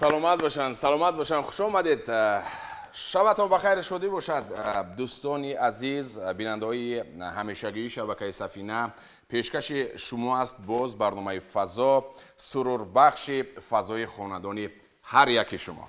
Саломат бошанд, саломат бошанд, хуш омадед. Шабатон ба хайр шудӣ бошад. Дӯстони азиз, бинандаҳои ҳамешагии шабакаи Сафина, пешкаши шумо аст боз барномаи Фазо, сурурбахши фазои хонадони ҳар яки шумо.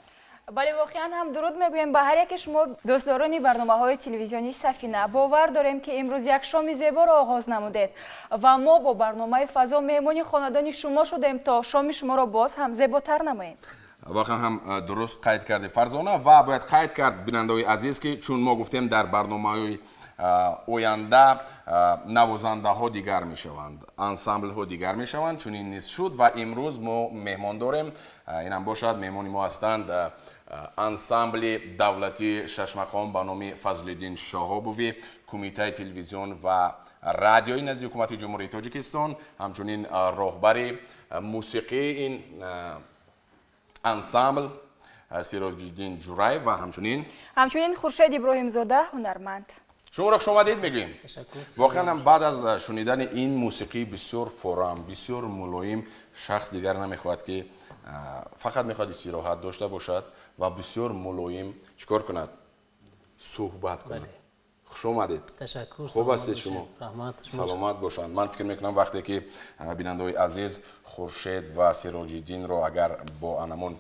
Бале, воқеан ҳам дуруд мегӯем ба ҳар яке шумо дӯстдорони барномаҳои телевизионии Сафина. Бовар дорем, ки имрӯз як шоми зеборо оғоз намудед ва мо бо барномаи Фазо меҳмони хонадони шумо шудем, то шоми шуморо боз ҳам зеботар намоем. Воқеан ҳам дуруст қайд кардед, Фарзона, ва бояд қайд кард, бинандаҳои азиз, ки чун мо гуфтем, дар барномаҳои оянда навозандаҳо дигар мешаванд, ансамблҳо дигар мешаванд, чунин низ шуд ва имрӯз мо меҳмон дорем. Инам бошад, меҳмони мо ҳастанд ансамбли давлатии шашмақом ба номи Фазлиддин Шоҳобови Кумитаи телевизион ва радиои назди Ҳукумати Ҷумҳурии Тоҷикистон, ҳамчунин роҳбари мусиқии ин ансамбл Сироҷиддин Ҷураев ва ҳамчунин Хуршед Иброҳимзода, ҳунарманд. Шуморо хуш омадед мегӯем. Воқеан ҳам баъд аз шунидани ин мусиқии бисёр форам, бисёр мулоим, шахс дигар намехоҳад ки, фақат мехоҳад истироҳат дошта бошад ва бисёр мулоим чӣ кор кунад, суҳбат кунад. Хуш омадед. Ташаккур. Хуб ҳастед шумо? Раҳмат. Саломат бошанд. Ман фикр мекунам, вақте ки бинандаҳои азиз Хуршед ва Сироҷиддинро агар бо анамон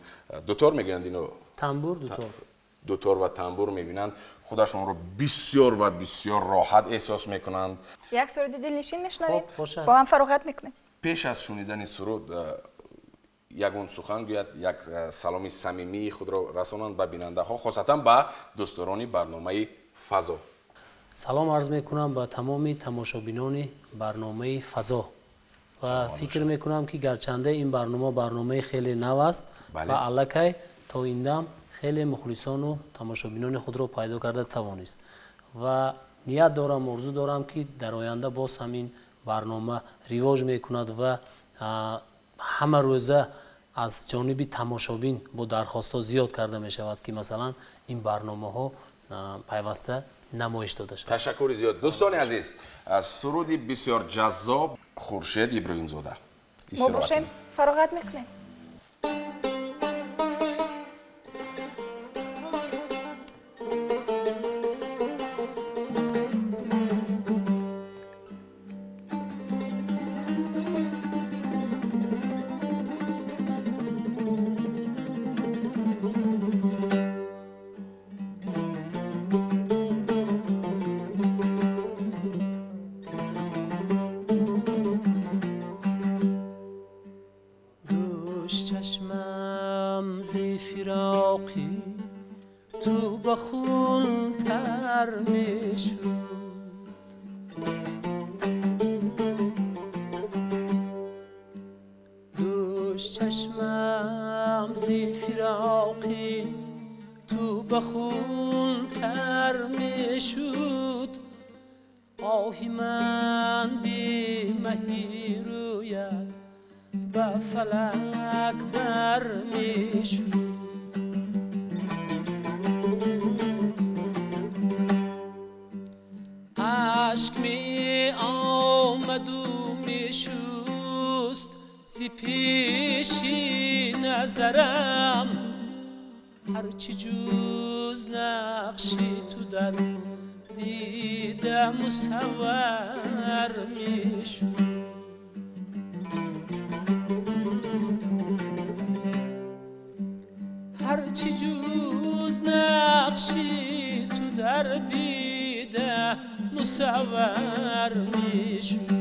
дутор мегӯянд ино, тамбур, дутор, дутор ва тамбур мебинанд, худашонро бисёр ва бисёр роҳат эҳсос мекунанд. Як суруди дилнишин мешунавем, бо ҳам фароғат мекунем. Пеш аз шунидани суруд ягон сухан гӯяд, як саломи самимии худро расонанд ба бинандаҳо, хосатан ба дӯстдорони барномаи Фазо. Салом арз мекунам ба тамоми тамошобинони барномаи Фазо ва фикр мекунам, ки гарчанде ин барнома барномаи хеле нав аст ва аллакай то ин дам хеле мухлисону тамошобинони худро пайдо карда тавонист ва ният дорам, орзу дорам, ки дар оянда боз ҳамин барнома ривоҷ мекунад ва ҳама рӯза аз ҷониби тамошобин бо дархостҳо зиёд карда мешавад, ки масалан ин барномаҳо пайваста намоиш дода шавад. Ташаккури зиёд. Дӯстони азиз, суруди бисёр ҷаззоб, Хуршед Иброҳимзода. Мо бошем, фароғат мекунем. Чашмам зи фироқи ту ба хун тар мешуд, дӯш чашмам зи фироқи ту ба хун тар мешуд, оҳи ман бемаҳи рӯяд ба фалак бар мешуд. Ашк меомаду мешуст зи пеши назарам, ҳарчи ҷуз нақши ту дар дида мусаввар мешуд. Ҳарчи ҷуз нақши ту дар дида мусаввар мешуд.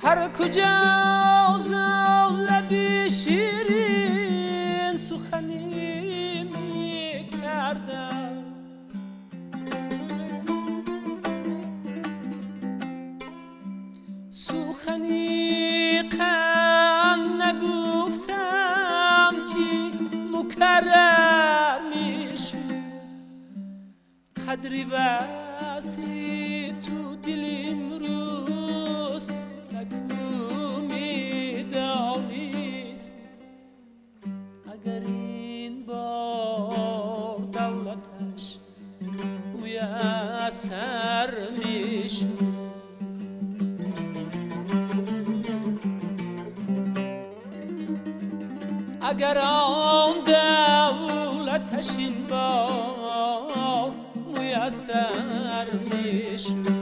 Ҳар куҷо лаби ширин сухани мекардам, сухани қанд нагуфтам, ки мукаррар мешуд. Қадри васли ту дили имрӯз наку медонист, агар ин бор давлаташ муяссар мешуд. Агар он давлаташ ин бор муяссар мешуд.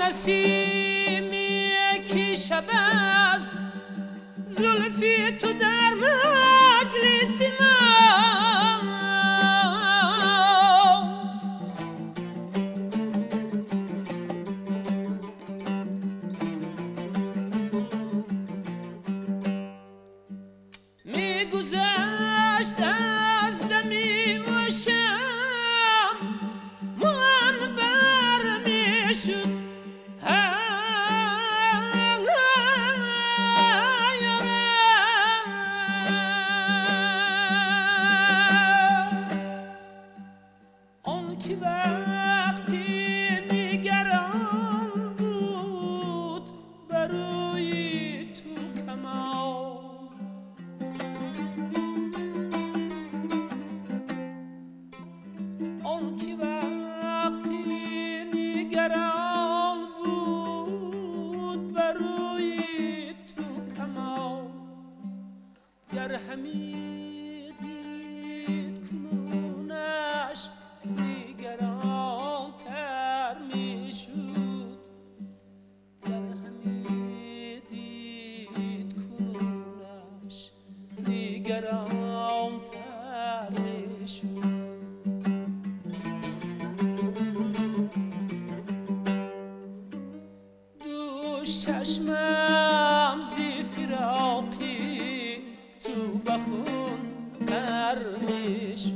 نسیمی که شب از زلفی تو در مجلس ما می گذشت از دمی و شم من بر می شد. چشمم زی فراقی تو بخون تر میشد.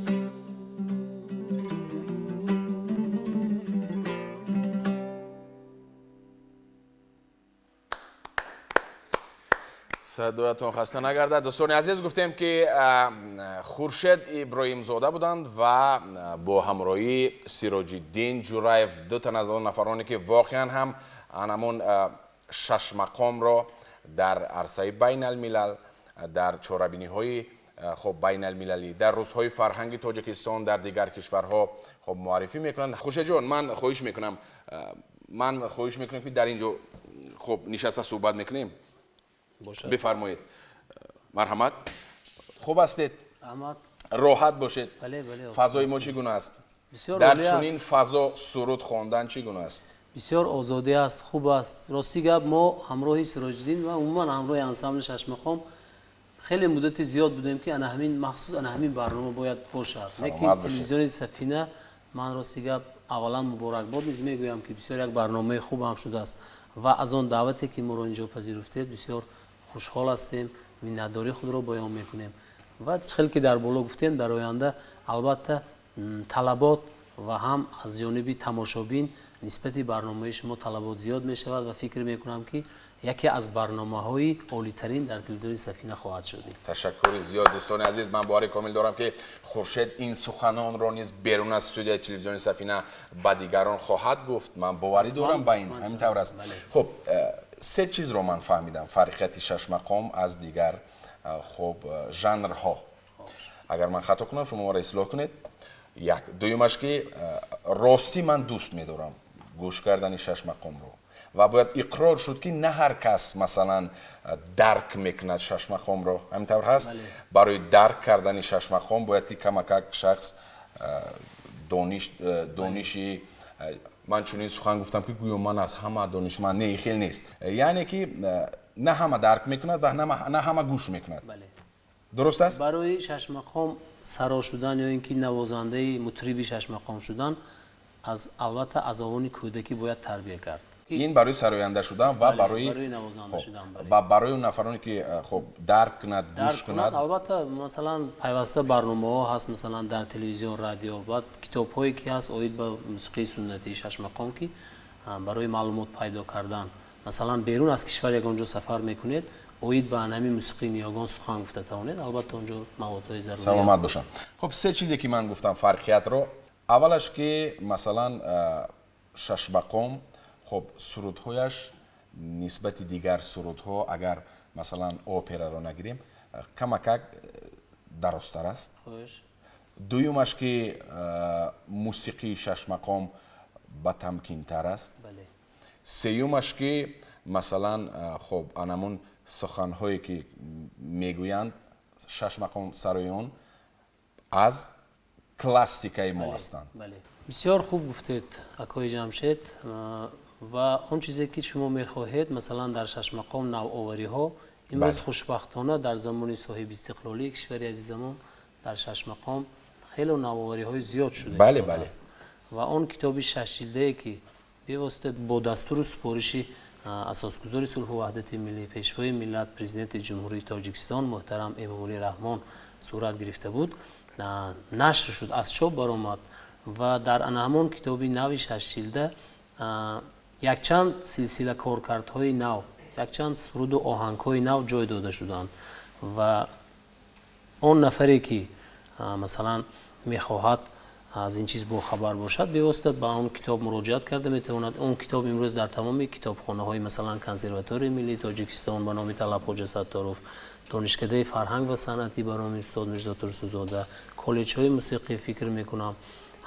صدایتون خسته نگردد. دوستان عزیز، گفتیم که خورشید ابراهیمزاده بودند و با همراهی سراج‌الدین جورایف، دو تن از آن نفرانی که واقعا هم همون شش مقام را در عرصه بین الملل، در چاربینی های خب بین المللی، در روزهای فرهنگ تاجیکستان، در دیگر کشورها خب معرفی میکنند. خورشید جان، من خواهش میکنم که در اینجا خب نشسته صحبت میکنیم. بفرمایید، مرحمت. خوب هستید؟ راحت باشید. فضای ما چگونه است؟ در چنین فضا سرود خواندن چگونه است؟ بسیار آزادی است، خوب است. راستی گپ ما همراه سراج‌الدین و عموما همراه انسامبل ششمقام خیلی مدت زیاد بودیم که انا همین مخصوص انا همین برنامه باید باشد. لیکن تلویزیون سفینه من راستی گپ اولا مبارک باد نیز میگویم که بسیار یک برنامه خوب هم شده است و از آن دعوتی که ما را اینجا پذیرفتید بسیار خوشحال هستیم، منتداری خود را بیان میکنیم و خیلی که در بالا گفتیم در آینده البته طلبات و هم از جانب تماشابین نسبت برنامه شما طلبات زیاد می شود و فکر می کنم که یکی از برنامه های عالی ترین در تلویزیون سفینه خواهد شد. تشکر زیاد دوستان عزیز. من باور کامل دارم که خورشید این سخنان را نیز بیرون از استودیوی تلویزیون سفینه به دیگران خواهد گفت. من باوری دارم به این، همین طور است. خب سه چیز رو من فهمیدم فرقیت شش مقام از دیگر خب ژانرها. اگر من خطا کنم شما را اصلاح کنید. یک، دویمش که راستی من دوست می‌دارم گوش کردن شش مقام رو و باید اقرار شد که نه هر کس مثلا درک میکند شش مقام رو، همینطور هست. برای درک کردن شش مقام باید که کمکک شخص دانشی، من چون سخن گفتم که گویا من از همه دانشمند، نه خیلی نیست، یعنی که نه همه درک میکند و نه همه گوش میکند. درست است؟ برای شش مقام سرا شدن یا اینکه نوازنده مطربی شش مقام شدن از البته از اوان کودکی باید تربیه کرد. این برای سراینده شدن و برای نوازنده شدن و برای اون نفرانی که خب درک کند، گوش کند. البته مثلا پیوسته برنامه ها هست، مثلا در تلویزیون، رادیو، بعد کتاب هایی که هست عاید به موسیقی سنتی شش مقام که برای معلومات پیدا کردن Масалан, берун аз кишвар ягон ҷо сафар мекунед, оид ба ҳамин мусиқии ниёгон сухан гуфта тавонед, албатта он ҷо маводҳои зарурӣ. Саломат бошам. Хуб, се чизе ки ман гуфтам фарқиятро, аввалаш ки масалан шашмақом, хуб, сурудҳояш нисбати дигар сурудҳо, агар масалан операро нагирем, камакак дарозтар аст. Дуюмаш ки мусиқии шашмақом батамкинтар аст. Сеюмаш ки масалан хуб, анамун суханҳое ки мегӯянд шашмақом сароён аз классикаи мо ҳастанд. Бисёр хуб гуфтед, акои Ҷамшед, ва он чизе ки шумо мехоҳед, масалан дар шашмақом навовариҳо имрӯз хушбахтона дар замони соҳибистиқлолии кишвари азизамон дар шашмақом хеле навовариҳои зиёд шуда истодааст. Ва он китоби шашҷилдае ки бевосита бо дастуру супориши асосгузори сулҳу ваҳдати миллӣ, пешвои миллат, президенти Ҷумҳурии Тоҷикистон муҳтарам Эмомалӣ Раҳмон сурат гирифта буд, нашр шуд, аз чоп баромад ва дар ана ҳамон китоби нави шашҷилда якчанд силсила коркардҳои нав, якчанд суруду оҳангҳои нав ҷой дода шуданд. Ва он нафаре ки масалан мехоҳад аз ин чиз бохабар бошад, бевосита ба он китоб муроҷиат карда метавонад. Он китоб имрӯз дар тамоми китобхонаҳои масалан Консерваторияи миллии Тоҷикистон ба номи Талаб-Хоҷа Сатторов, Донишкадаи фарҳанг ва санъатӣ ба номи устод Мирзо Турсунзода, коллеҷҳои мусиқӣ фикр мекунам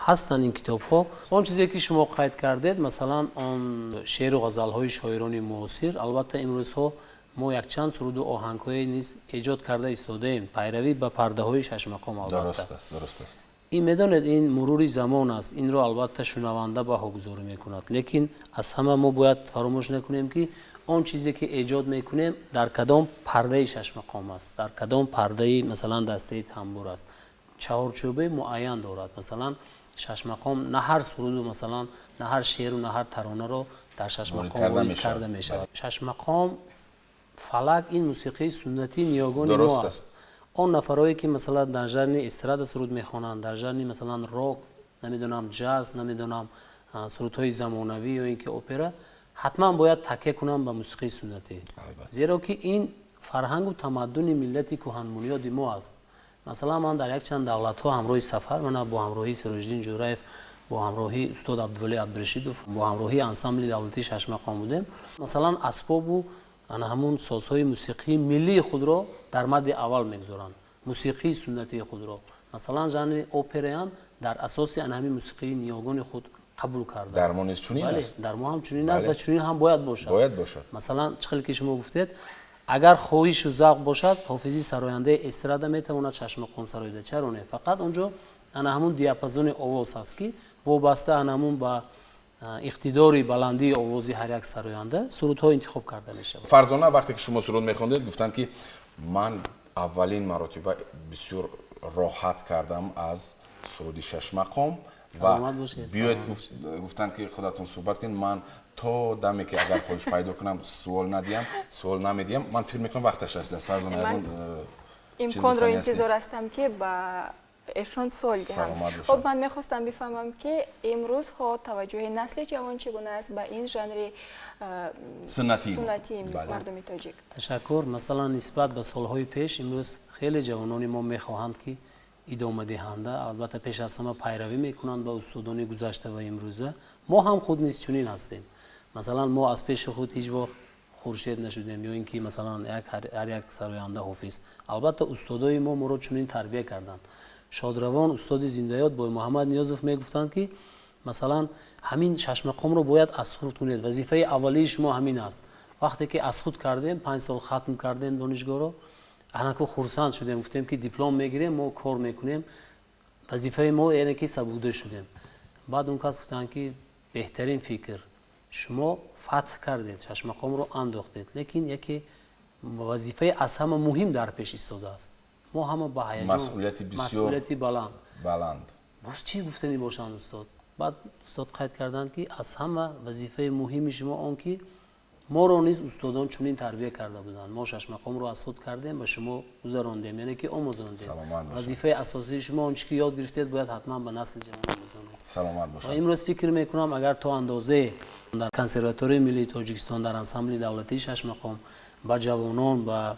ҳастанд ин китобҳо. Он чизе ки шумо қайд кардед, масалан он шеъру ғазалҳои шоирони муосир, албатта имрӯзҳо мо якчанд суруду оҳангҳое низ эҷод карда истодаем, пайравӣ ба пардаҳои шашмақом. Албатта дуруст аст. Ин медонед, ин мурури замон аст, инро албатта шунаванда баҳогузорӣ мекунад, лекин аз ҳама мо бояд фаромӯш накунем ки он чизе ки эҷод мекунем дар кадом пардаи шашмақом аст, дар кадом пардаи масалан дастаи тамбур аст, чаҳорчӯбаи муайян дорад. Масалан шашмақом на ҳар суруду масалан на ҳар шеъру на ҳар таронаро дар шашмақом ворид карда мешавад. Шашмақом фалак ин мусиқии суннатии ниёгони мо аст. Он нафарое ки масалан дар жанри эстрада суруд мехонанд, дар жанри масалан рок, намедонам ҷаз, намедонам сурудҳои замонавӣ ё ин ки опера, ҳатман бояд такя кунанд ба мусиқии суннатӣ, зеро ки ин фарҳангу тамаддуни миллати кӯҳанбунёди мо аст. Масалан ман дар якчанд давлатҳо ҳамроҳи сафар, мана бо ҳамроҳии Сироҷиддин Ҷӯраев, бо ҳамроҳии устод Абдувалӣ Абдурашидов, бо ҳамроҳии ансамбли давлатии шашмақом будем. Масалан асбобу ана ҳамун созҳои мусиқии миллии худро дар мадди аввал мегузоранд, мусиқии суннатии худро. Масалан жанри операам дар асоси ана ҳамин мусиқии ниёгони худ қабул карда. Дар мо низ чунин аст. Дар мо ҳам чунин аст ва чунин ҳам бояд бошад. Бояд бошад. Масалан чӣ хел ки шумо гуфтед, агар хоҳишу завқ бошад, ҳофизи сарояндаи эстрада метавонад шашмақом сароида. Чаро не? Фақат он ҷо ана ҳамун диапазони овоз ҳаст ки вобаста ана ҳамун ба иқтидори баландии овози ҳар як сароянда сурудҳо интихоб карда мешавад. Фарзона, вақте ки шумо суруд мехондед, гуфтанд ки ман аввалин маротиба бисёр роҳат кардам аз суруди шашмақом ва биёед гуфтанд ки худатон суҳбат кунед, ман то даме ки агар хоҳиш пайдо кунам суол надиҳам, суол намедиҳам. Ман фикр мекунам вақташ расидааст. Фарзона, имконро интизор ҳастам ки ба эшон суол диҳам. Хуб, ман мехостам бифаҳмам ки имрӯзҳо таваҷҷӯҳи насли ҷавон чӣ гуна аст ба ин жанри суннатии мардуми тоҷик. Ташаккур. Масалан нисбат ба солҳои пеш имрӯз хеле ҷавонони мо мехоҳанд ки идомадиҳанда, албатта пеш аз ҳама пайравӣ мекунанд ба устодони гузашта ва имрӯза. Мо ҳам худ низ чунин ҳастем. Масалан мо аз пеши худ ҳеҷ вақт хуршед нашудем ё ин ки масалан ҳар як сароянда ҳофиз. Албатта устодои мо моро чунин тарбия карданд. Шодравон устоди зиндаёд бой Муҳаммад Ниёзов мегуфтанд ки масалан ҳамин шашмақомро бояд аз худ кунед, вазифаи аввалии шумо ҳамин аст. Вақте ки аз худ кардем, 5 сол хатм кардем донишгоҳро, анаку хурсанд шудем, гуфтем ки диплом мегирем, мо кор мекунем, вазифаи мо яъне ки сабукда шудем. Баъд он кас гуфтанд ки беҳтарин фикр, шумо фатҳ кардед, шашмақомро андохтед, лекин яке вазифаи аз ҳама муҳим дар пеш истодааст. Мо ҳама ба ҳаяҷон, масъулияти бисёр масъулияти баланд. Баланд. Боз чӣ гуфтанӣ бошанд устод? Баъд устод қайд карданд ки аз ҳама вазифаи муҳими шумо он ки Моро низ устодон чунин тарбия карда буданд. Мо шашмақомро аз худ кардем, ба шумо гузарондем, яъне ки омӯзондем. Вазифаи асосии шумо он чи ки ёд гирифтед, бояд ҳатман ба насли ҷавон омӯзонед. Саломат бошед. Ва имрӯз фикр мекунам, агар то андозае дар Консерваторияи миллии Тоҷикистон, дар ансамбли давлатии шашмақом ба ҷавонон, ба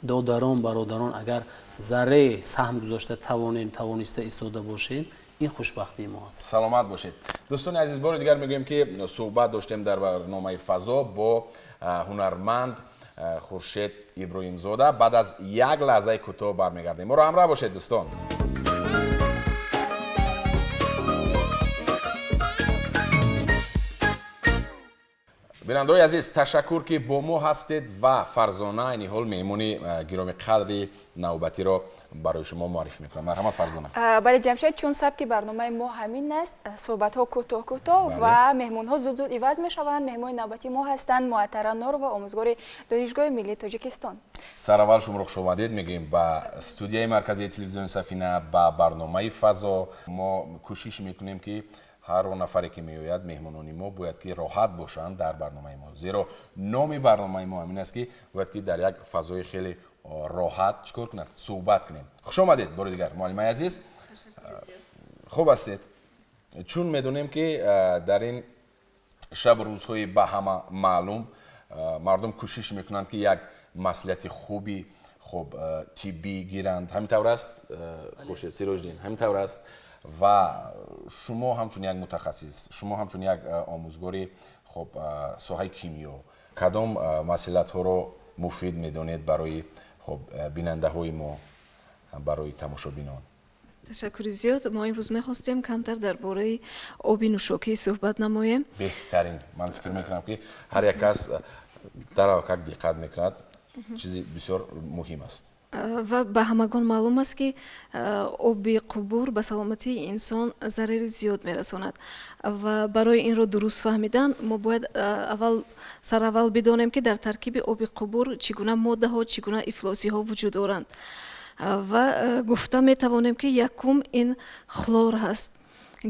додарон, бародарон агар заррае саҳм гузошта тавонем, тавониста истода бошем, ин хушбахтии мо аст. Саломат бошед. Дӯстони азиз, бори дигар мегӯем, ки суҳбат доштем дар барномаи Фазо бо ҳунарманд Хуршед Иброҳимзода. Баъд аз як лаҳзаи кӯтоҳ бармегардем. Моро ҳамроҳ бошед, дӯстон. Бинандаҳои азиз, ташаккур, ки бо мо ҳастед ва Фарзона айни ҳол меҳмони гироми қадри навбатиро барои шумо муаррифӣ мекунам. Марҳамат, Фарзона. Бале, Ҷамшед, чун сабки барномаи мо ҳамин аст, суҳбатҳо кӯтоҳ кӯтоҳ ва меҳмонҳо зуд зуд иваз мешаванд. Меҳмони навбатии мо ҳастанд Муаттара Норова, омӯзгори Донишгоҳи миллии Тоҷикистон. Сараввал шуморо хушомадед мегӯем ба студияи марказии телевизиони Сафина, ба барномаи Фазо. Мо кӯшиш мекунем, ки ҳар он нафаре ки меояд, меҳмонони мо бояд ки роҳат бошанд дар барномаи мо, зеро номи барномаи мо ҳамин аст, ки бояд ки дар як фазои хеле роҳат чӣ кор кунад, суҳбат кунем. Хуш омадед бори дигар, муаллимаи азиз. Хуб ҳастед? Чун медонем, ки дар ин шабу рӯзҳои ба ҳама маълум мардум кӯшиш мекунанд, ки як маслиҳати хуби хуб тиббӣ гиранд. Ҳамин тавр аст, Хуршед Сироҷиддин? Ҳамин тавр аст. Ва шумо ҳамчун як мутахассис, шумо ҳамчун як омӯзгори хуб соҳаи кимиё, кадом маслиҳатҳоро муфид медонед барои хуб бинандаҳои мо, барои тамошобинон? Ташаккури зиёд. Мо имрӯз мехостем камтар дар бораи оби нӯшокӣ суҳбат намоем. Беҳтарин. Ман фикр мекунам, ки ҳар як кас даравакак диққат мекунад, чизи бисёр муҳим аст. Ва ба ҳамагон маълум аст, ки оби қубур ба саломатии инсон зарари зиёд мерасонад. Ва барои инро дуруст фаҳмидан мо бояд аввал сараввал бидонем, ки дар таркиби оби қубур чӣ гуна моддаҳо, чӣ гуна ифлосиҳо вуҷуд доранд. Ва гуфта метавонем, ки якум ин хлор ҳаст,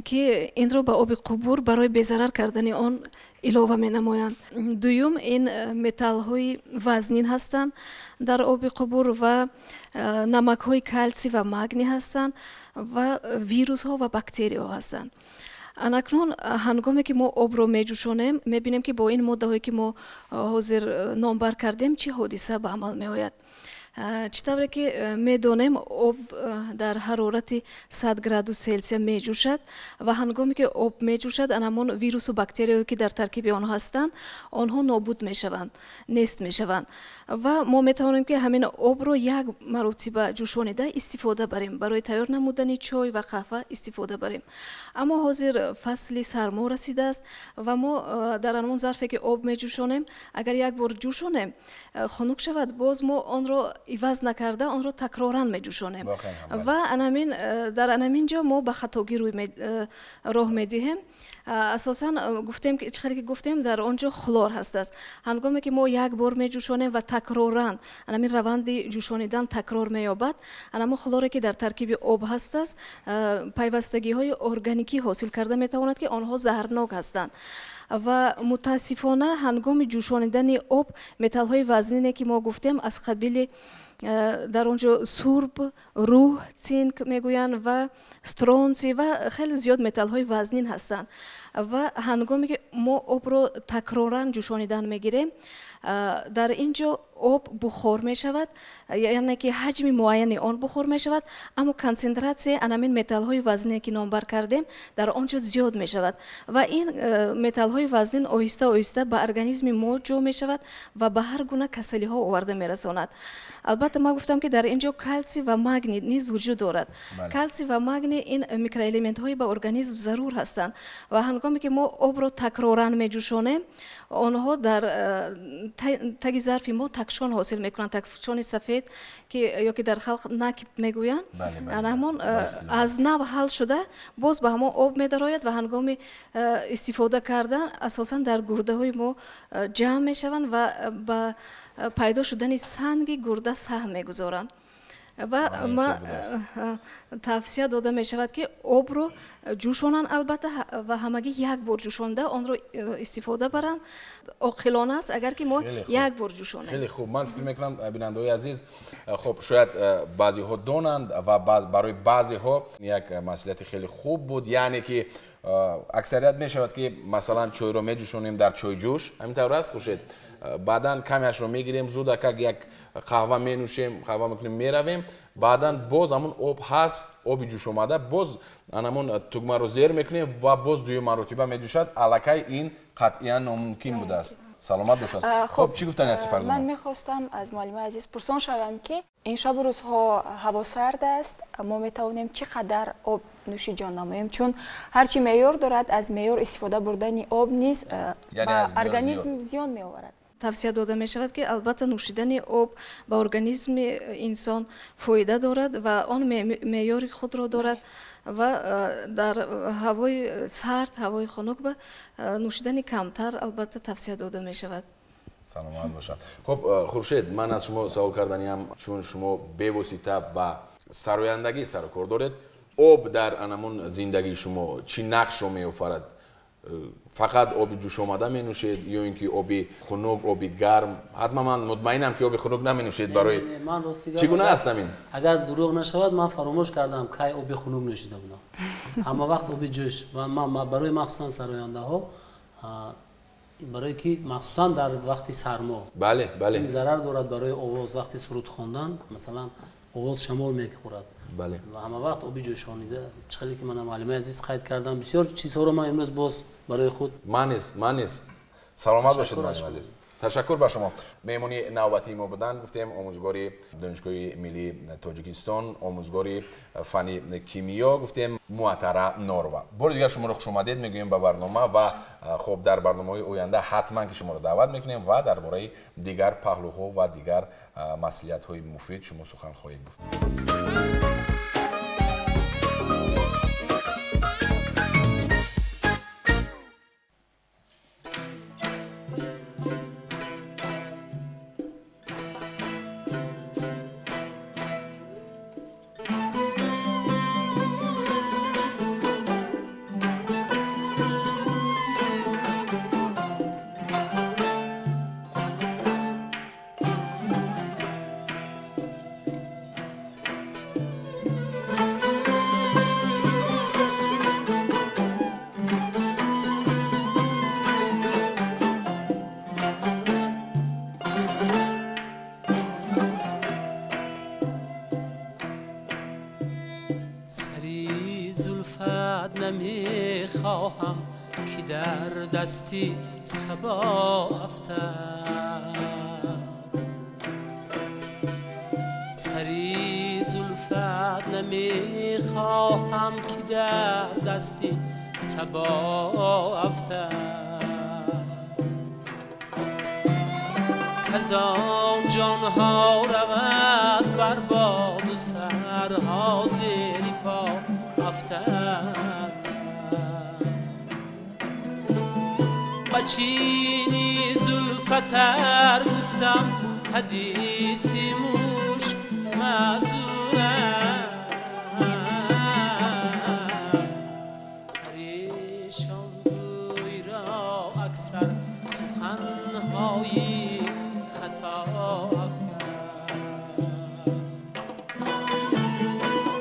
ки инро ба оби қубур барои безарар кардани он илова менамоянд. Дуюм ин металлҳои вазнин ҳастанд дар оби қубур ва намакҳои калсий ва магний ҳастанд ва вирусҳо ва бактерияҳо ҳастанд. Анакнун ҳангоме ки мо обро меҷӯшонем, мебинем, ки бо ин моддаҳое, ки мо ҳозир номбар кардем, чӣ ҳодиса ба амал меояд. Чӣ тавре ки медонем, об дар ҳарорати 100 градус Селсия меҷӯшад ва ҳангоме ки об меҷӯшад, анамон вирусу бактерияҳое, ки дар таркиби он ҳастанд, онҳо нобуд мешаванд, нест мешаванд. Ва мо метавонем, ки ҳамин обро як маротиба ҷӯшонида истифода барем, барои тайёр намудани чой ва қаҳва истифода барем. Аммо ҳозир фасли сармо расидааст ва мо дар анамон зарфе, ки об меҷӯшонем, агар як бор ҷӯшонем, хунук шавад, боз мо онро иваз накарда онро такроран меҷӯшонем. Ва анамин дар анамин ҷо мо ба хатогӣ роҳ медиҳем. Асосан гуфтем, чӣ хеле ки гуфтем, дар он ҷо хлор ҳастааст. Ҳангоме ки мо як бор меҷӯшонем ва такроран анамин раванди ҷӯшонидан такрор меёбад, анамо хлоре, ки дар таркиби об ҳастааст, пайвастагиҳои органикӣ ҳосил карда метавонад, ки онҳо заҳрнок ҳастанд. Ва мутаассифона ҳангоми ҷӯшонидани об металлҳои вазнине, ки мо гуфтем, аз қабили дар он ҷо сурб, рӯҳ, цинк мегӯянд ва стронций ва хеле зиёд металлҳои вазнин ҳастанд. Ва ҳангоме ки мо обро такроран ҷӯшонидан мегирем, дар ин ҷо об бухор мешавад, яъне ки ҳаҷми муайяни он бухор мешавад, аммо консентратсияи анамин металлҳои вазнине, ки номбар кардем, дар он ҷо зиёд мешавад. Ва ин металлҳои вазнин оҳиста оҳиста ба организми мо ҷо мешавад ва ба ҳар гуна касалиҳо оварда мерасонад. Албатта, ман гуфтам, ки дар ин ҷо калсий ва магний низ вуҷуд дорад. Калсий ва магний ин микроэлементҳои ба организм зарур ҳастанд ва ҳангоме ки мо обро такроран меҷӯшонем, онҳо дар таги зарфи мо такшон ҳосил мекунанд, такшони сафед, ки ё ки дар халқ накипь мегӯянд. Ҳамон аз нав ҳал шуда боз ба ҳамон об медарояд ва ҳангоми истифода кардан асосан дар гурдаҳои мо ҷамъ мешаванд ва ба пайдо шудани санги гурда саҳм мегузоранд. Ва ма тавсия дода мешавад, ки обро ҷӯшонанд, албатта, ва ҳамагӣ як бор ҷӯшонда онро истифода баранд. Оқилона аст, агар ки мо як бор ҷӯшонем. Хеле хуб. Ман фикр мекунам, бинандаҳои азиз, хуб, шояд баъзеҳо донанд ва барои баъзеҳо як маслиҳати хеле хуб буд, яъне ки аксарият мешавад, ки масалан чойро меҷӯшонем дар чойҷӯш, ҳамин тавр аст, Хуршед? Баъдан камеашро мегирем, зуд акак як қаҳва менӯшем, қаҳва мекунем, меравем, баъдан боз ҳамун об ҳаст, оби ҷӯшомада, боз анамун тугмаро зер мекунем ва боз дуюм маротиба меҷӯшад. Аллакай ин қатъиян номумкин будааст. Саломат бошад. Хуб, чӣ гуфтани ҳасти, Фарзона? Ман мехостам аз муаллимаи азиз пурсон шавам, ки ин шабу рӯзҳо ҳаво сард аст, мо метавонем чӣ қадар об нӯшиҷон намоем, чун ҳарчи меъёр дорад, аз меъёр истифода бурдани об низ ба организм зиён меоварад. Тавсия дода мешавад, ки албатта нӯшидани об ба организми инсон фоида дорад ва он меъёри худро дорад ва дар ҳавои сард, ҳавои хунук ба нӯшидани камтар албатта тавсия дода мешавад. Саломат бошад. Хуб, Хуршед, ман аз шумо савол карданиам, чун шумо бевосита ба сарояндагӣ сарукор доред, об дар анамун зиндагии шумо чӣ нақшро меофарад? Фақат оби ҷӯшомада менӯшед ё ин ки оби хунук, оби гарм? Ҳатман ман мутмаинам, ки оби хунук наменӯшед. Барои чӣ гуна аст ҳамин? Агар дурӯғ нашавад, ман фаромӯш кардам, кай оби хунук нӯшида будам. Ҳама вақт оби ҷӯш. Ва барои махсусан сарояндаҳо, барое ки махсусан дар вақти сармо, бале, бале, ин зарар дорад барои овоз. Вақти суруд хондан, масалан, овоз шамол мехӯрад. Ва ҳама вақт оби ҷӯшонида, чӣ ки мана муаллимаи азиз қайд кардам, бисёр чизҳоро ман имрӯз боз барои худ. Ман низ, ман низ. Саломат бошед, муаллим азиз. Ташаккур ба шумо. Меҳмони навбатии мо буданд, гуфтем, омӯзгори Донишгоҳи миллии Тоҷикистон, омӯзгори фанни кимиё, гуфтем, Муатара Норова. Бори дигар шуморо хушомадед мегӯем ба барнома ва хуб, дар барномаҳои оянда ҳатман ки шуморо даъват мекунем ва дар бораи дигар паҳлӯҳо ва дигар маслиҳатҳои муфид шумо сухан хоҳед гуфт. نمیخواهم که در دستی صبا افتد، سری زلفت نمیخواهم که در دستی صبا افتد، کز آن جانها رود بر باد و سرها زیر پا افتد. بچینی زلفتر گفتم حدیث مشک معذورم، پریشان گوی را اکثر سخنهای خطا افتد،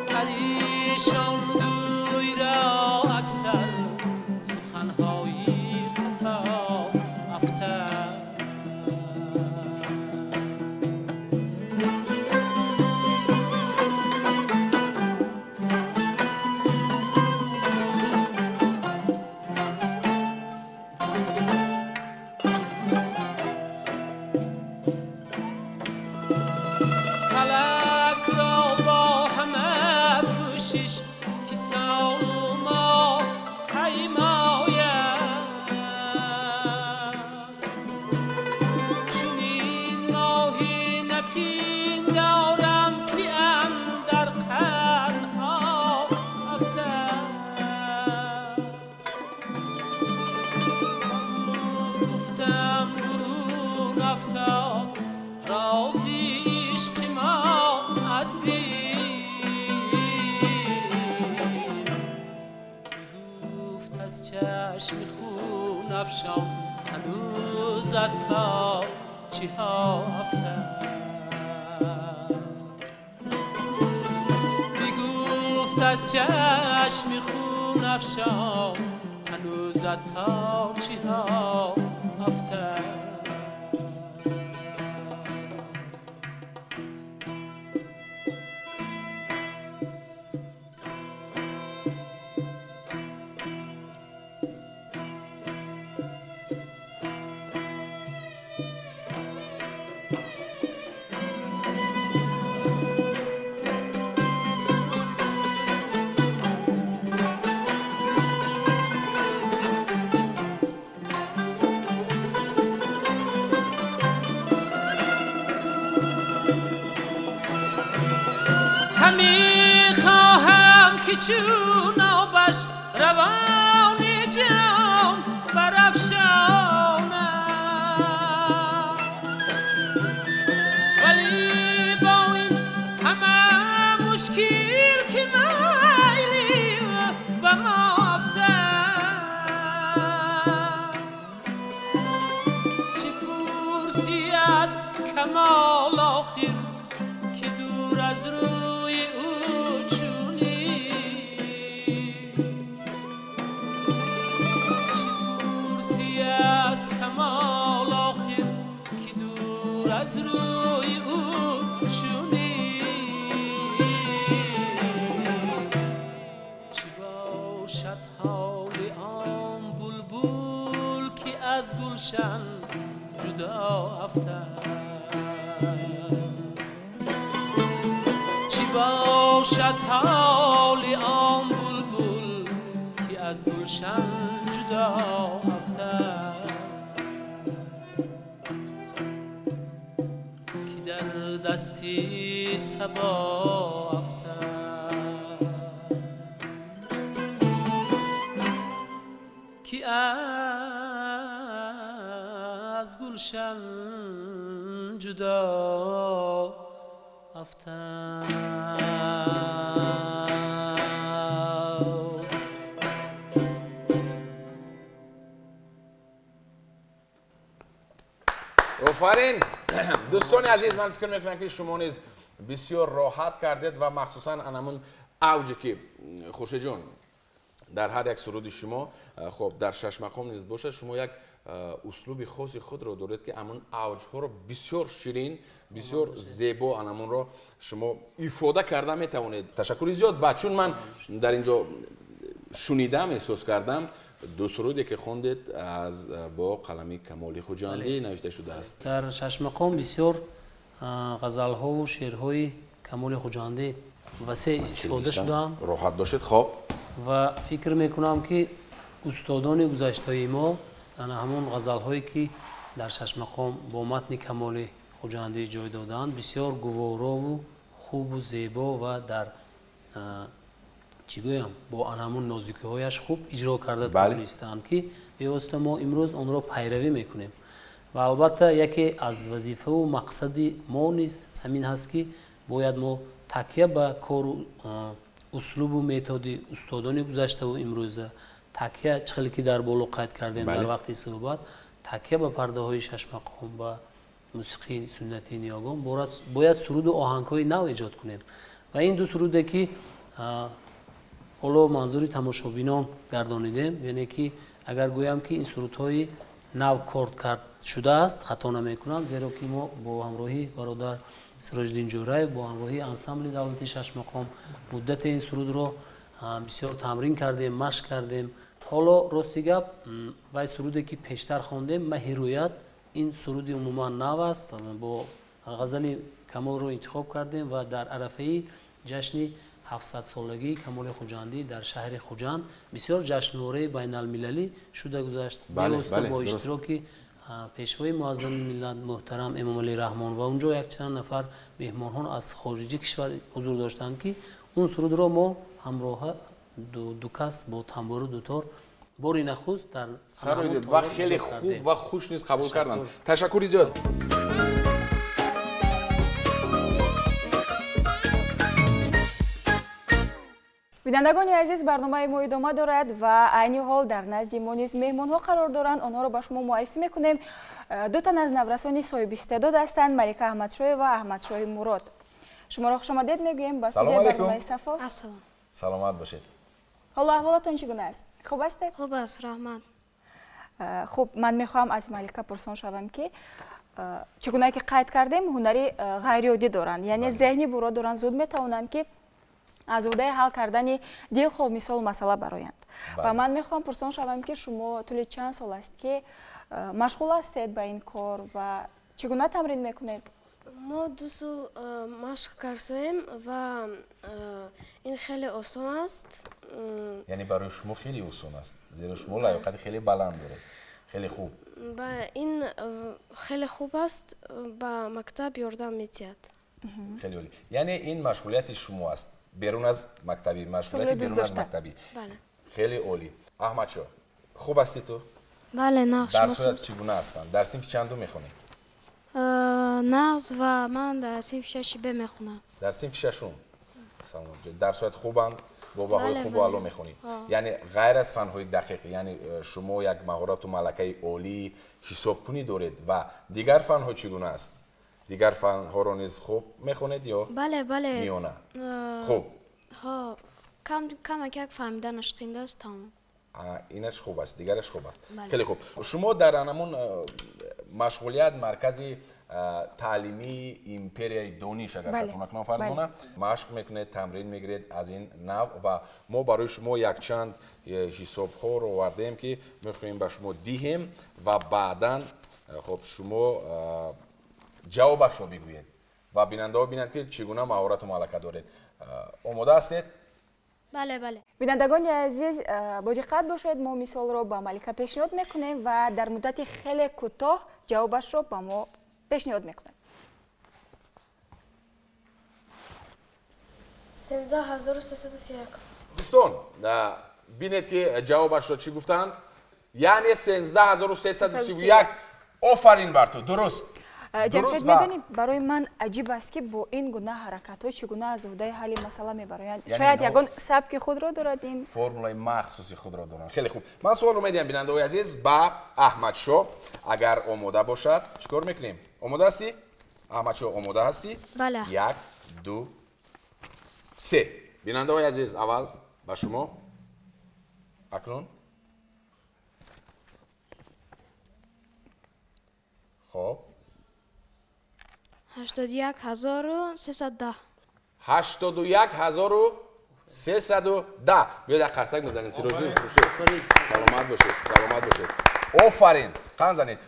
پریشان گوی را اکثر سخنهای خطا افتد. فلک را با همه کوشش که سال و ماه پیماید، چنین ماهی نپندارم که اندر قرنها افتد. گفتم برون افتاد رازی عشق ما از دل. افشان هنوز تا چی ها افتد. بگفت از چشم خون افشان هنوز تا چی ها افتد. همی خواهم که چون آبش روان جان برافشانم، ولی با این همه مشکل که میلی به ما افتد. چه پرسی از کمال آخر که دور از روی او چونی، چه پرسی از کمال آخر که دور از روی او چونی. چه باشد حال آن بلبل که از گلشن جدا افتد، باشد حال آن بلبل که از گلشن جدا افتد، که در دستی صبا افتد، که از گلشن جدا افتد. آفرین دوستان عزیز، من فکر میکنم که شما نیز بسیار راحت کردید و مخصوصا انمون اوجی که خورشید جان در هر یک سرود شما خب در شش مقام نیز باشه، شما یک اسلوب خاص خود رو دارید که امون اوج ها رو بسیار شیرین، بسیار زیبا انمون رو شما افاده کرده میتوانید. تشکر زیاد. و چون من در اینجا شنیدم، احساس کردم دو سرودی که خوندید از با قلمی کمال خجندی نوشته شده است. در شش مقام بسیار غزل ها و شعرهای کمال خجندی وسیع استفاده شدند. راحت باشید. خب و فکر میکنم که استادان گذشته ما ҳамон ғазалҳое ки дар шашмақом бо матни камоли хуҷандӣ ҷой доданд бисёр гуворову хубу зебо ва дар чӣ гӯям бо ҳамон нозикиҳояш хуб иҷро карда тавонистанд ки бевосита мо имрӯз онро пайравӣ мекунем. Ва албатта яке аз вазифаву мақсади мо низ ҳамин ҳаст ки бояд мо такя ба кору услубу методи устодони гузаштаву имрӯза, такя чӣ ки дар боло қайд кардем дар вақти суҳбат, такя ба пардаҳои шашмақом, ба мусиқии суннатии ниёгон бояд суруду оҳангҳои нав эҷод кунем. Ва ин ду суруде ки ҳоло манзури тамошобинон гардонидем, яъне ки агар гӯям ки ин сурудҳои нав корд кард шудааст, хато намекунам, зеро ки мо бо ҳамроҳии бародар Сироҷиддин Ҷӯраев, бо ҳамроҳии ансамбли давлати шашмақом муддати ин сурудро бисёр тамрин кардем, машқ кардем. Ҳоло рости гап, вай суруде ки пештар хондем, Маҳирӯят, ин суруди умуман нав аст, бо ғазали Камолро интихоб кардем ва дар арафаи ҷашни 700-солагии Камоли Хуҷандӣ дар шаҳри Хуҷанд бисёр ҷашнвораи байналмилалӣ шуда гузашт. Бевосита бо иштироки пешвои муаззами миллат муҳтарам Эмомалӣ Раҳмон ва унҷо якчанд нафар меҳмонҳон аз хориҷи кишвар ҳузур доштанд ки он сурудро мо ҳамроҳа ду кас бо тамбуру дутор бори нахуст дар сароидед ва хеле хуб ва хуш низ қабул карданд. Ташаккури зиёд. Бинандагони азиз, барномаи мо идома дорад ва айни ҳол дар назди мо низ меҳмонҳо қарор доранд. Онҳоро ба шумо муаррифӣ мекунем. Ду тан аз наврасони соҳибистеъдод ҳастанд, Малика Аҳмадшоева ва Аҳмадшоҳи Мурод. Шуморо хушомадед мегӯем ба студияи барномаи Сафо. Ассалом. Саломат бошед. Ҳоло аҳволатон чӣ гуна аст? Хуб ҳастед? Хуб аст, раҳмат. Хуб, ман мехоҳам аз Малика пурсон шавам ки чӣ гуна ки қайд кардем, ҳунари ғайриоддӣ доранд, яъне зеҳни буро доранд, зуд метавонанд ки аз уҳдаи ҳал кардани дилхоҳ мисолу масъала бароянд. Ва ман мехоҳам пурсон шавам ки шумо тӯли чанд сол аст ки машғул ҳастед ба ин кор ва чӣ гуна тамрин мекунед? Мо 2 сол машқ кардем ва ин хеле осон аст. Яъне барои шумо хеле осон аст, зеро шумо лаёқати хеле баланд доред. Хеле хуб. Ин хеле хуб аст, ба мактаб ёрдам медиҳад. Хеле олӣ. Яъне ин машғулияти шумо аст, берун аз мактабӣ, машғулияти берун аз мактабӣ. Бале. Хеле олӣ. Аҳмадшоҳ, хуб ҳастӣ ту? Бале, нағз. Дарсҳоят чӣ гуна ҳастанд? Дар синфи чандум мехонӣ? Нағз ва ман дар синфи 6 Б мехонам. Дар синфи шашум? Салом. Дарсҳоят хубанд? Бо баҳои хубу аъло мехонӣ. Яъне ғайр аз фанҳои дақиқ, яъне шумо як маҳорату малакаи олии ҳисобкунӣ доред ва дигар фанҳо чӣ гуна аст? Дигар фанҳоро низ хуб мехонед ё? Бале, бале. Миёна. Хуб. Ҳо, камак як фаҳмиданаш қиин аст, тамом. Инаш хуб аст, дигараш хуб аст. Хеле хуб. Шумо дар анамун машғулият маркази таълимии империяи дониш, агар хато накунам Фарзона, машқ мекунед, тамрин мегиред аз ин нав ва мо барои шумо якчанд ҳисобҳоро овардем ки мехоҳем ба шумо диҳем ва баъдан хуб шумо ҷавобашро бигӯед ва бинандаҳо бинанд ки чӣ гуна маҳорату малака доред. Омода ҳастед? Бале, бале. Бинандагони азиз, бо диққат бошед, мо мисолро ба Малика пешниҳод мекунем ва дар муддати хеле кӯтоҳ ҷавобашро ба мо пешниҳод мекунад. 13331. Дӯстон, бинед ки ҷавобашро чӣ гуфтанд? Яъне 13331. Офарин бар ту, дуруст. Ҷамшед, медонӣ, барои ман аҷиб аст ки бо ин гуна ҳаракатҳо чӣ гуна аз уҳдаи ҳалли масъала мебароянд. Шояд ягон сабки худро дорад ин? Формулаи махсуси худро доранд. Хеле хуб. Ман суолро медиҳам, бинандаҳои азиз, ба Аҳмадшоҳ. Агар омода бошад, чӣ кор мекунем? Омода ҳастӣ? Аҳмадшоҳ, омода ҳастӣ? Бале. 1, 2, 3. Бинандаҳои азиз, аввал ба шумо. Акнун. Хоб. 81310. 81310. Биёед як қарсак мезанем. Сироҷиддин, саломат бошед, саломат бошед. Офарин, қанд занед.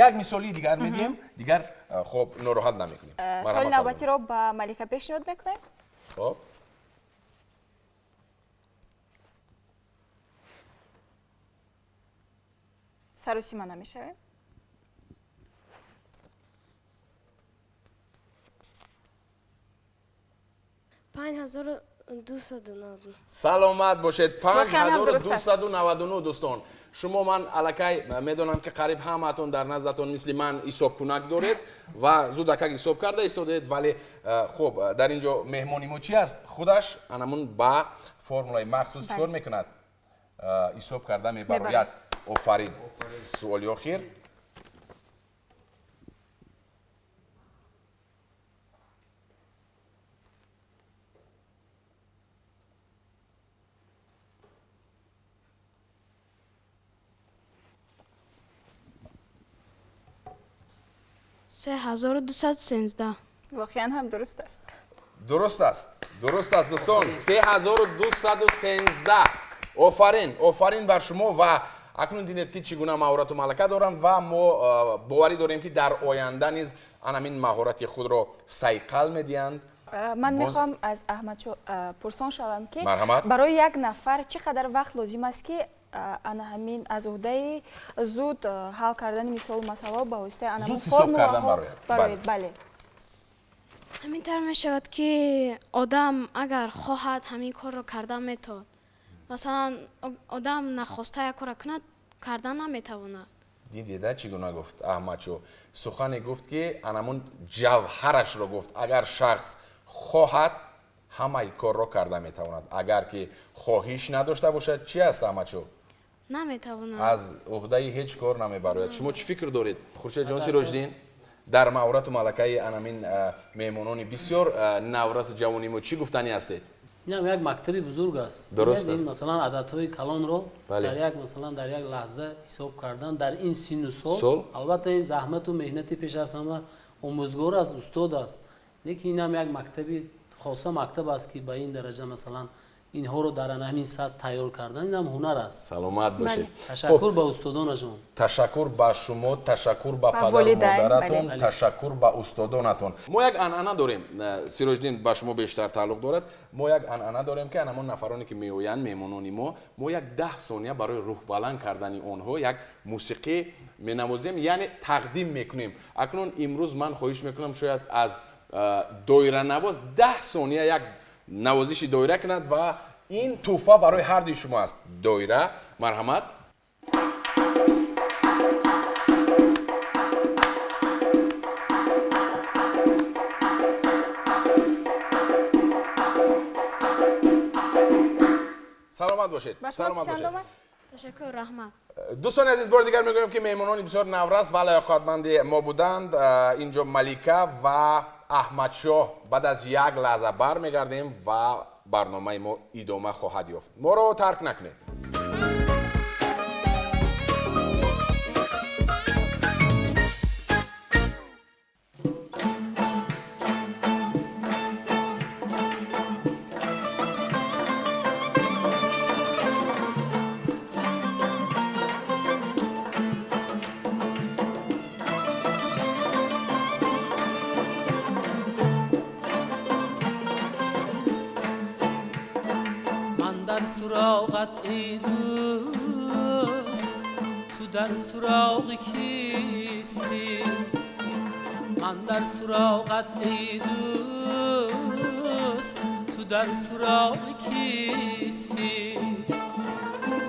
Як мисоли дигар медиҳем, дигар хоб нороҳат намекунем. Суоли навбатиро ба Малика пешниҳод мекунем. Хоб. Саросима намешавем. 5299. Саломат бошед. 5299 дӯстон. Шумо ман аллакай медонам ки қариб ҳамаатон дар наздатон мисли ман ҳисобкунак доред ва зудакак ҳисоб карда истодед, вале хуб дар ин ҷо меҳмони мо чи аст? Худаш анамун ба формулаи махсус чӣ кор мекунад? Ҳисоб карда мебарояд. Офарин. Суоли охир. 3213. Воқеан ҳам дуруст аст. Дуруст аст. Дуруст аст дӯстон. 3213. Офарин, офарин бар шумо ва акнун дидед ки чӣ гуна маҳорату малака доранд ва мо боварӣ дорем ки дар оянда низ анамин маҳорати худро сайқал медиҳанд. Ман мехоҳам аз Аҳмадшоҳ пурсон шавам ки барои як нафар чӣ қадар вақт лозим аст ки ана ҳамин аз уҳдаи зуд ҳал кардани мисолу масъалаҳо ба воситаи ана формулаҳо барояд? Бале. Ҳамин тавр мешавад ки одам агар хоҳад ҳамин корро кардан метавонад. Масалан, одам нахоста як корро кунад, кардан наметавонад. Дидеда чӣ гуна гуфт Аҳмадшоҳ? Сухане гуфт ки анамун ҷавҳарашро гуфт. Агар шахс хоҳад, ҳамаи корро карда метавонад. Агар ки хоҳиш надошта бошад, чӣ аст Аҳмадшоҳ? Наметавонад. Аз уҳдаи ҳеҷ кор намебарояд. Шумо чӣ фикр доред? Хуршедҷон Сироҷиддин, дар маҳорату малакаи анамин меҳмонони бисёр наврасу ҷавони мо чӣ гуфтанӣ ҳастед? Ин як мактаби бузург аст. Дуруст аст. Масалан, ададҳои калонро дар як масалан дар як лаҳза ҳисоб кардан дар ин синну сол, албатта ин заҳмату меҳнати пеш аз ҳама омӯзгор аст, устод аст. Лекин ин ҳам як мактаби хоса мактаб аст, ки ба ин дараҷа масалан инҳоро дар ҳамин сатҳ тайёр кардан, ин ҳам ҳунар аст. Саломат бошед. Ташаккур ба устодонашон. Ташаккур ба шумо, ташаккур ба падару модаратон, ташаккур ба устодонатон. Мо як анъана дорем, Сироҷиддин, ба шумо бештар тааллуқ дорад. Мо як анъана дорем, ки ҳамон нафароне ки меоянд, меҳмонони мо, мо як 10 сония барои рӯҳбаланд кардани онҳо як мусиқӣ менавозем, яъне тақдим мекунем. Акнун имрӯз ман хоҳиш мекунам, шояд аз доиранавоз 10 сония як навозиши доира кунад ва ин тӯҳфа барои ҳар дуи шумо аст. Доира, марҳамат. Саломат бошед. Саломат бошед. Ташаккур, раҳмат. Дӯстони азиз, бори дигар мегӯем, ки меҳмонони бисёр наврас ва лаёқатманди мо буданд. Инҷо Малика ва Аҳмадшоҳ. Баъд аз як лаҳза бармегардем ва барномаи мо идома хоҳад ёфт. Моро тарк накунед. Суроғат эй дӯст, ту дар суроғи кистӣ? Ман дар суроғат эй дӯст, ту дар суроғи кистӣ?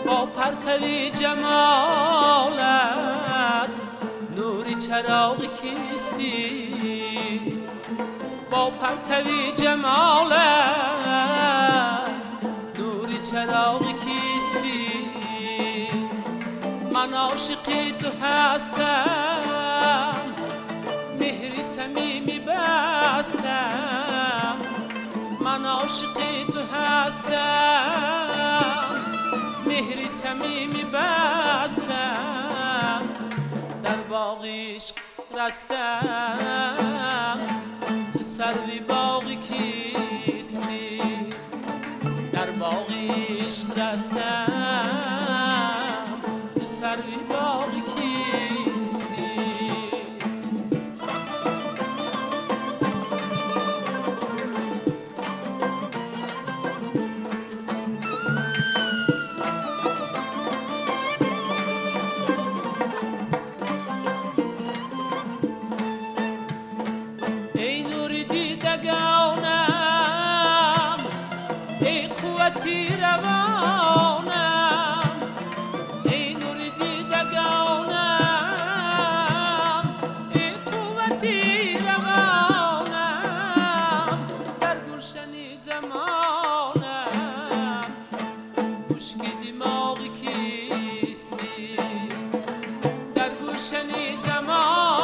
Бо партави ҷамолат нури чароғи кистӣ? Бо партави ҷамолат чароғи кистӣ? Ман ошиқи ту ҳастам, меҳри самимӣ бастам. Ман ошиқи ту ҳастам, меҳри самимӣ бастам. Дар боғи ишқ растам, ту сарви боғи кистӣ? Дар боғи ишқ растам, ту сарви боғи кистӣ? Эй нури дидагонам, эй қуввати равонам, эй нури дидагонам, эй қуввати равонам, дар гулшани замонам мушки димоғи кистӣ? Дар гулшани замонам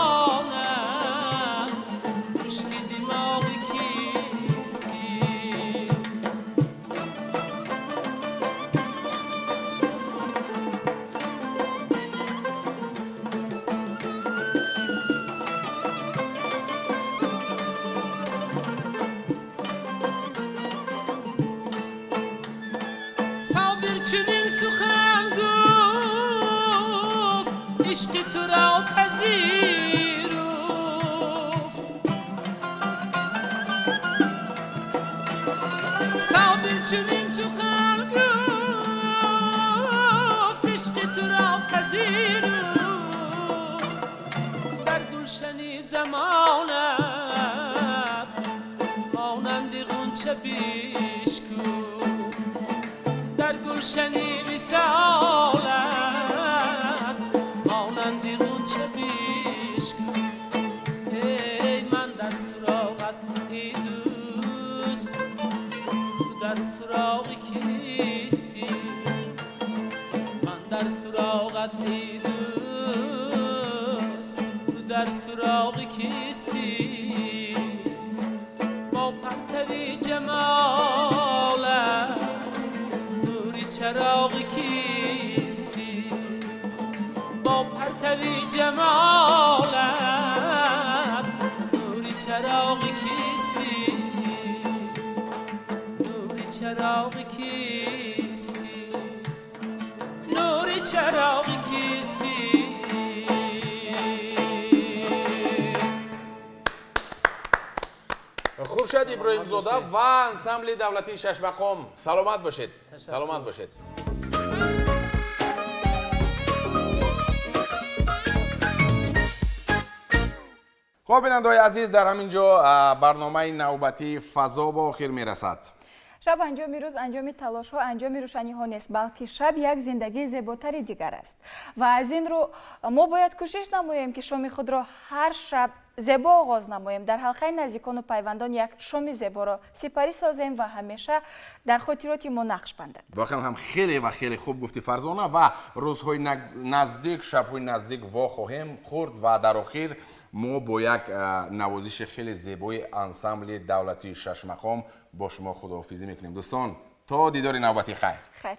мушки димоғи кистӣ? Собир чунин сухан гуфт, ишқи туро пазируфт. Собир чунин сухан гуфт, ишқи туро пазируфт. Дар гулшани замонат монанди ғунча бишкуфт. Дар гулшани висолат монанди ғунча бишкуфт. Эй ман дар суроғат эй дӯст, جمالت نوری چراغ کیستی نوری چراغ کیستی نوری چراغ کیستی. Хуршед Иброҳимзода ва ансамбли давлатии Шашмақом, саломат бошед, саломат бошед. Хуб, бинандаҳои азиз, дар ҳамин ҷо барномаи навбатии Фазо ба охир мерасад. Шаб анҷоми рӯз, анҷоми талошҳо, анҷоми рӯшаниҳо нест, балки шаб як зиндагии зеботари дигар аст ва аз ин рӯ мо бояд кӯшиш намоем, ки шоми худро ҳар шаб зебо оғоз намоем, дар ҳалқаи наздикону пайвандон як шоми зеборо сипарӣ созем ва ҳамеша дар хотироти мо нақш бандад. Воқеан ҳам хеле ва хеле хуб гуфтӣ, Фарзона, ва рӯзҳои наздик, шабҳои наздик вохоҳем хӯрд ва дар охир мо бо як навозиши хеле зебои ансамбли давлатии Шашмақом бо шумо худоҳофизӣ мекунем. Дӯстон, то дидори навбатӣ, хайр. Хайр.